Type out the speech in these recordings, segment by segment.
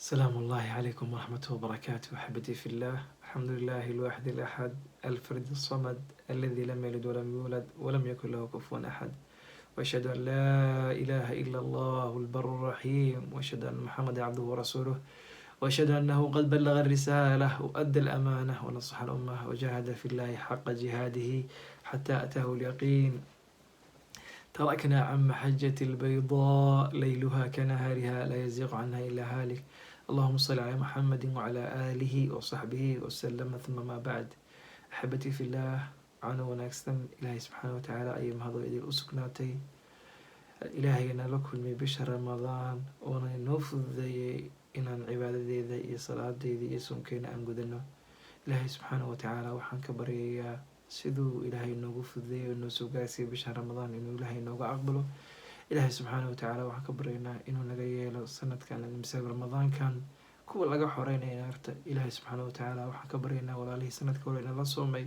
سلام الله عليكم ورحمته وبركاته. أحبتي في الله، الحمد لله الواحد الأحد الفرد الصمد الذي لم يلد ولم يولد ولم يكن له كفوا أحد، وأشهد أن لا إله إلا الله البر الرحيم، وأشهد أن محمدا عبده ورسوله، وأشهد أنه قد بلغ الرسالة وأدى الأمانة ونصح الأمة وجاهد في الله حق جهاده حتى أتاه اليقين. تركنا عن محجة البيضاء ليلها كنهارها لا يزيغ عنها إلا هالك. اللهم صل على محمد وعلى آله وصحبه وسلم، ثم ما بعد. أحبتي في الله، cano wanaagsan. Ilaahay subxaana watacaala ayay mahado idin u sugnaatay, ilaahayna la kulmay bisha Ramadaan oona inoo fududeeyey inaan cibaadadeeda iyo salaadeeda iyo soonkeena aan gudano. Ilaahay subxaana watacaala waxaan ka baryayaa, siduu Ilaahay noogu fududeeyay oo noo soo gaarsiiyay bisha Ramadaan, inuu Ilaahay nooga aqbalo. Ilaahay subxaana watacaala waxaan ka baryaynaa inuu naga yeelo sanadkan mise Ramadaankan kuwa laga xoreynaya naarta. Ilaahay subxaana watacaala waxaan ka baryaynaa walaalihii sanadka hore inala soomay,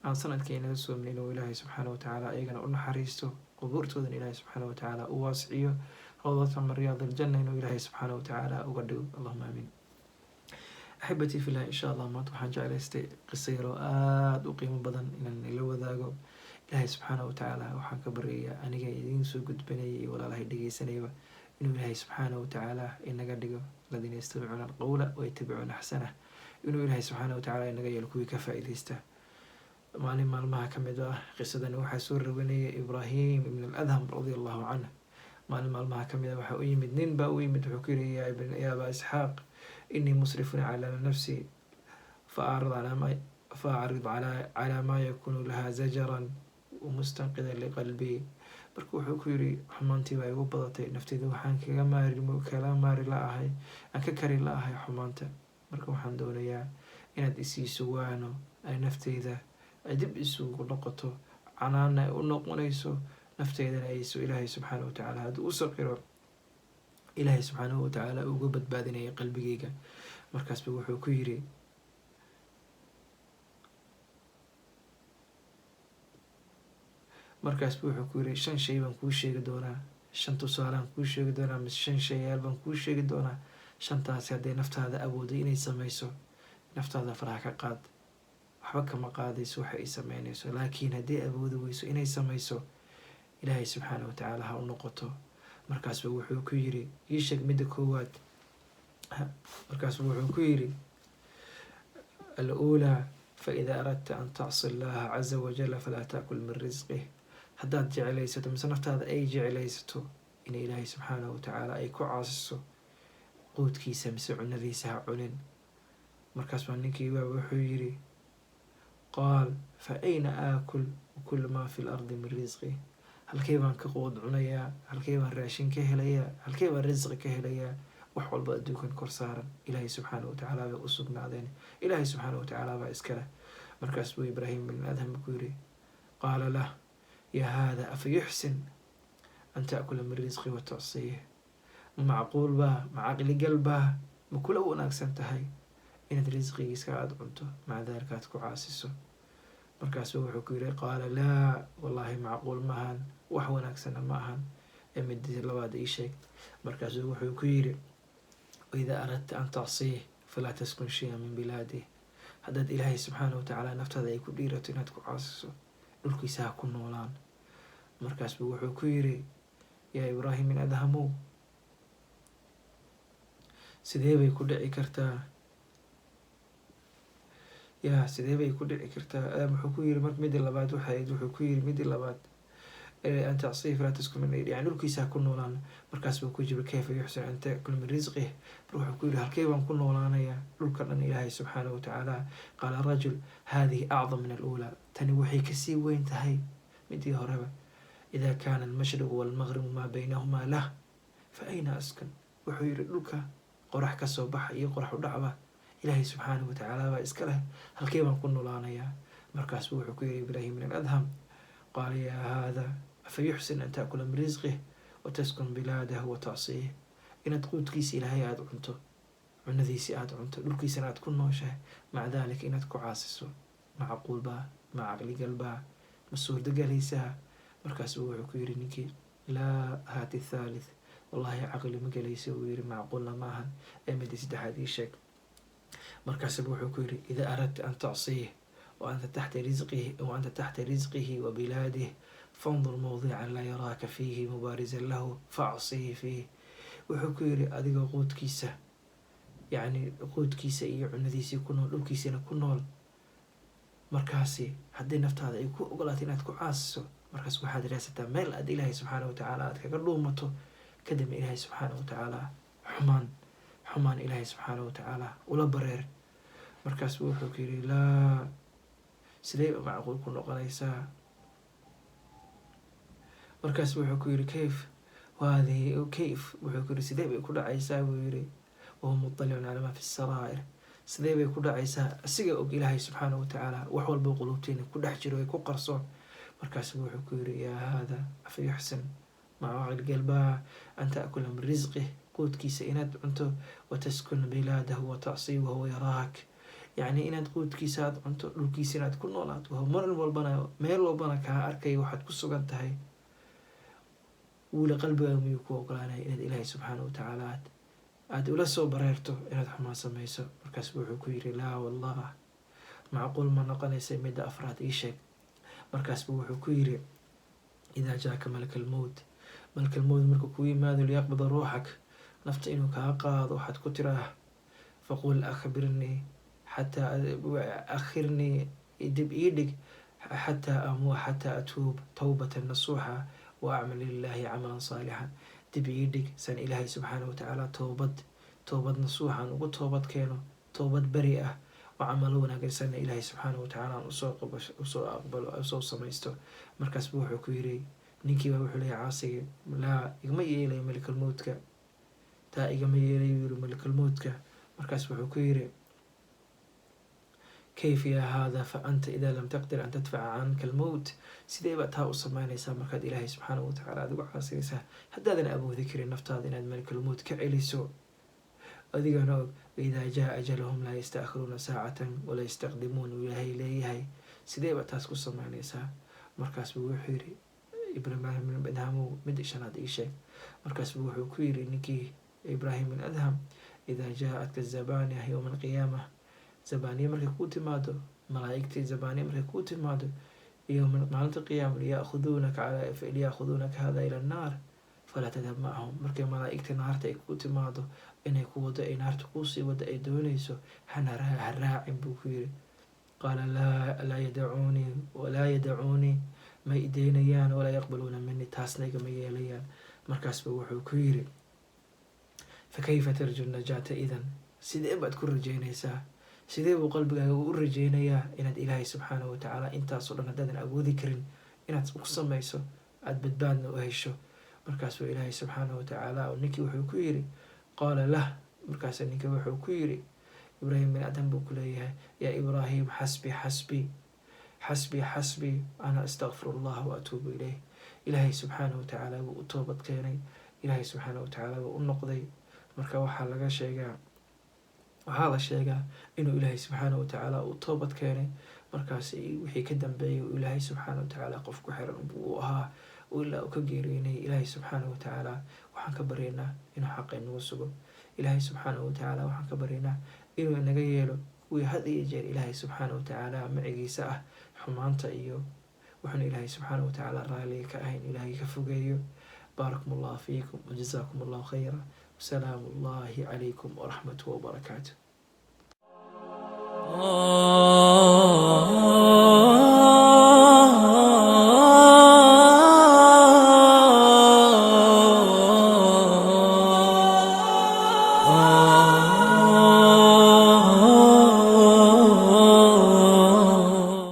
aan sanadka inala soomin, inuu Ilaahay subxaana watacaala ayagana u naxariisto, qubuurtoodana Ilaahay subxaana watacaala u waasiciyo, روضة من رياض الجنة inuu Ilaahay subxaana watacaala uga dhigo. Allahuma aamiin. Axibbatii fillah, insha Allah maanta waxaan jeclaystay qiso yaroo aada u qiimo badan inaan ila wadaago. Ilaahay subxaana watacaala waxaan ka baryayaa, aniga idiin soo gudbanayay iyo walaalahay dhegeysanayaba, inuu Ilaahay subxaana watacaala inaga dhigo الذين يستمعون القول ويتبعون أحسنه, inuu Ilaahay subxaana watacaala inaga yeelo kuwii ka faa-iideysta. Maalin maalmaha ka mid ah, qisadani waxaa soo rawanayay Ibraahim ibn al-Adham radia Allahu canh. Maalin maalmaha ka mid ah waxaa u yimid nin baa u yimid. Wuxuu ku yiri: يا أبا إسحاق، إني مسرف على نفسي، فأعرض على ما يكون لها زجرا ومستنقذا لقلبي. Marka wuxuu ku yiri: xumaantii baa igu badatay, nafteyda waxaan kaga maari kala maari la ahay, aan ka kari la ahay xumaanta. Marka waxaan doonayaa inaad isiiso waano ay nafteyda ay dib isugu noqoto, canaana ay u noqonayso nafteydana, ayso Ilaahay subxaana watacaala hadduu u saqiro, Ilaahay subxaanahu watacaala uga badbaadinaya qalbigeyga. Markaasba wuxuu ku yiri, markaasba wuxuu ku yiri: shan shay baan kuu sheegi doonaa, shan tusaalaan kuu sheegi doonaa, mise shan shayaal baan kuu sheegi doonaa. Shantaasi hadday naftaada awooday inay sameyso, naftaada faraha ka qaad, waxba kama qaadayso waxa ay sameynayso. Laakiin haddii awoodi weyso inay sameyso, Ilaahay subxaana watacaala ha u noqoto. Markaasba wuxuu ku yiri: ii sheeg midda koowaad. Markaasba wuxuu ku yiri: الأولى، فإذا أردت أن تعصي الله عز وجل فلا تأكل من رزقه. Haddaad jeclaysato mise naftaada ay jeclaysato inay Ilaahay subxaanahu watacaala ay ku caasiso, quudkiisa mise cunadiisa ha cunin. Markaas baa ninkii waa wuxuu yiri: قال، فأين آكل وكل ما في الأرض من رزقه? Halkee baan ka quud cunayaa? Halkee baan raashin ka helayaa? Halkee baan risqi ka helayaa? Wax walba adduunkan kor saaran Ilaahay subxaana watacaala bay u sugnaadeen, Ilaahay subxaana watacaala baa iskale. Markaas buu Ibraahim bin Adham ku yiri: قال له، يا هذا، أفيحسن أن تأكل من رزقه وتعصيه? Ma macquul baa? Ma caqligal baa? Ma kula wanaagsan tahay inaad risqigiiska aada cunto, maca daalika aad ku caasiso? Markaasuu wuxuu ku yiri: قال لا wallaahi, macquul maahan, wax wanaagsana ma ahan, ee midii labaad ii sheeg. Markaasuu wuxuu ku yiri: وإذا أردت أن تعصيه فلا تسكن شيئا من بلاده. Haddaad Ilaahay subxaana watacaala naftaada ay ku dhiirato inaad ku caasiso, dhulkiisa ha ku noolaan. Markaasbuu wuxuu ku yiri: yaa Ibraahim bin Adhamow, sidee bay ku dhici kartaa? Yaa, sidee bay ku dhici kartaa? Wuxuu ku yiri, marka midii labaad waxay ahayd, wuxuu ku yiri midii labaad: أن تعصيه فلا تسكن من, yani dhulkiisa ha ku noolaan. Markaas buu ku jibay: كيف يحسن أن تأكل من رزقه? Marka wuxuu ku yiri: halkee baan ku noolaanayaa dhulka dhan Ilaahay subxaanahu watacaala? قال الرجل، هذه أعظم من الأولى. Tani waxay kasii weyn tahay midii horeba. إذا كان المشرق والمغرب ما بينهما له، فأين أسكن? Wuxuu yiri: dhulka qorax kasoo baxa iyo qorax u dhacba Ilaahay subxaanahu watacaala baa iska leh, halkee baan ku noolaanayaa? Markaasuu wuxuu ku yiri Ibraahim bin Adham: قال، يا هذا، أفيحسن أن تأكل من رزقه وتسكن بلاده وتعصيه? Inaad quudkiisa Ilaahay aada cunto, cunadiisi aada cunto, dhulkiisana aad ku nooshahay, maca daalika inaad ku caasiso, macquul baa? Ma caqligal baa? Ma suurtagelaysaa? Markaasuu wuxuu ku yiri ninkii: لا، هات الثالث. Wallaahi caqli ma gelaysa, uu yiri, macquulna maahan. Ee midii saddexaad ii sheeg. Markaasba wuxuu ku yiri: إذا أردت أن تعصيه وأنت تحت رزقه وأنت تحت رزقه وبلاده، فانظر موضعا لا يراك فيه مبارزا له فاعصيه فيه. Wuxuu ku yiri: adigoo quudkiisa, yacni quudkiisa iyo cunadiisii ku nool, dhulkiisina ku nool, markaasi haddii naftaada ay ku ogolaato inaad ku caasiso, markaas waxaad raadsataa meel aad Ilaahay subxaana watacaala aad kaga dhuumato. Kadibna Ilaahay subxaana watacaala xumaan Ilaahay subxaana watacaala ula bareer. Markaas wuxuu ku yidhi: laa, sidee ba macquul ku noqonaysaa? Markaas wuxuu ku yidhi: كيف وهذه كيف? Wuxuu ku yidhi: sidee bay ku dhacaysaa, buu yidhi, وهو مطلع على ما في السرائر? Sidee bay ku dhacaysaa asiga og Ilaahay subxaana watacaala wax walba quluubteena ku dhex jiro ay ku qarsoon? Markaasu wuxuu ku yidhi: يا هذا، أفيحسن macaqilgelbaa أن تأكل من رزقه, quudkiisa inaad cunto, وتسكن بلاده وتعصيه وهو يراك? Yacni inaad quudkiisa aad cunto, dhulkiisa inaad ku noolaato, mar walbana meel walbana kaa arkaya waxaad ku sugan tahay, wuli qalbigaaga miyuu ku ogolaanaya inaad Ilaahay subxaana watacaala aada ula soo bareerto inaad xumaan samayso? Markaas wuxuu ku yidhi: laa wallah, macquul ma noqonaysa. Midda afraad ii sheeg. Markaasbu wuxuu ku yidhi: إذا جاءك ملك الموت, ملك الموت markuu kuu yimaado, ليقبض روحك, nafta inuu kaa qaado, waxaad ku tiraah: فقل أخبرني حتى أخرني, dib ii dhig, حتى أموت حتى أتوب توبة نصوحا وأعمل لله عملا صالحا. Dib ii dhig saan Ilaahay subxaana watacaala toobad nasuuxan ugu toobad keeno, toobad beri ah oo camalo wanaagsanna Ilaahay subxaana watacaala aan usoo aqbalo, usoo samaysto. Markaasbu wuxuu ku yiri ninkiiba, wuxuu leeyahy caasigii: laa, igama yeelayo malikalmowtka, taa igama yeelayo, yiri, malikalmowtka. Markaas wuxuu ku yiri: كيف يا هذا، فأنت إذا لم تقدر أن تدفع عنك الموت? Sidee baa taa u sameynaysaa markaad Ilaahay subxaana watacaala aad uga caasinaysaa, haddaadan awoodi karin naftaada inaad malikalmowt ka celiso, adigana og إذا جاء أجلهم لا يستأخرون ساعة ولا يستقدمون uu Ilaahay leeyahay? Sidee baa taas ku sameynaysaa? Markaas buu wuxuu yiri: Ibraahim bin Adhamow, mid shanaad ii sheeg. Markaas buu wuxuu ku yiri ninkii Ibraahim bin Adham: إذا جاءتك الزبانية يوم القيامة, zabaniya markay kuu timaado, malaa'igtii zabaniya markay kuu timaado iyo maalinta qiyaama, ليأخذونك هذا إلى النار، فلا تذهب معهم. Markay malaa'igta naarta ay kuu timaado inay ku wado, ay naarta kuusii wado ay doonayso, hana ha raacin, buu ku yiri. قال: لا يدعوني ولا يدعوني, ma ideynayaan, ولا يقبلون مني, taasna igama yeelayaan. Markaasba wuxuu ku yiri: فكيف ترجو النجاة إذن? Sidee baad ku rajeynaysaa? Sidee buu qalbigaaga u rajeynayaa inaad Ilaahay subxaanahu watacaala intaasoo dhan haddaadan awoodi karin inaad ku samayso, aada badbaadna u hesho? Markaasuu Ilaahay subxaanahu watacaala ninkii wuxuu ku yiri: قال له, markaas ninka wuxuu ku yiri, Ibraahim bin Adham buu ku leeyahay: يا إبراهيم، حسبي حسبي حسبي حسبي، أنا أستغفر الله وأتوب إليه. Ilaahay subxaanahu watacaala buu u toobad keenay, Ilaahay subxaanahu watacaala buu u noqday. Marka waxaa laga sheegaa, waxaa la sheegaa inuu Ilaahay subxaanahu watacaala u toobad keenay. Markaas wixii ka dambeeyay uu Ilaahay subxaana watacaala qof ku xiran buu u ahaa ilaa uu ka geeriyoonayay. Ilaahay subxaanahu watacaala waxaan ka baryaynaa inuu xaqa inagu sugo. Ilaahay subxaanahu watacaala waxaan ka baryaynaa inuu inaga yeelo kuwii had iyo jeer Ilaahay subxaanahu watacaala macigiisa ah, xumaanta iyo wuxuuna Ilaahay subxaanahu watacaala raaliga ka ahayn Ilaahay ka fogeeyo. باركم الله فيكم وجزاكم الله خيرا، وسلام الله عليكم ورحمته وبركاته.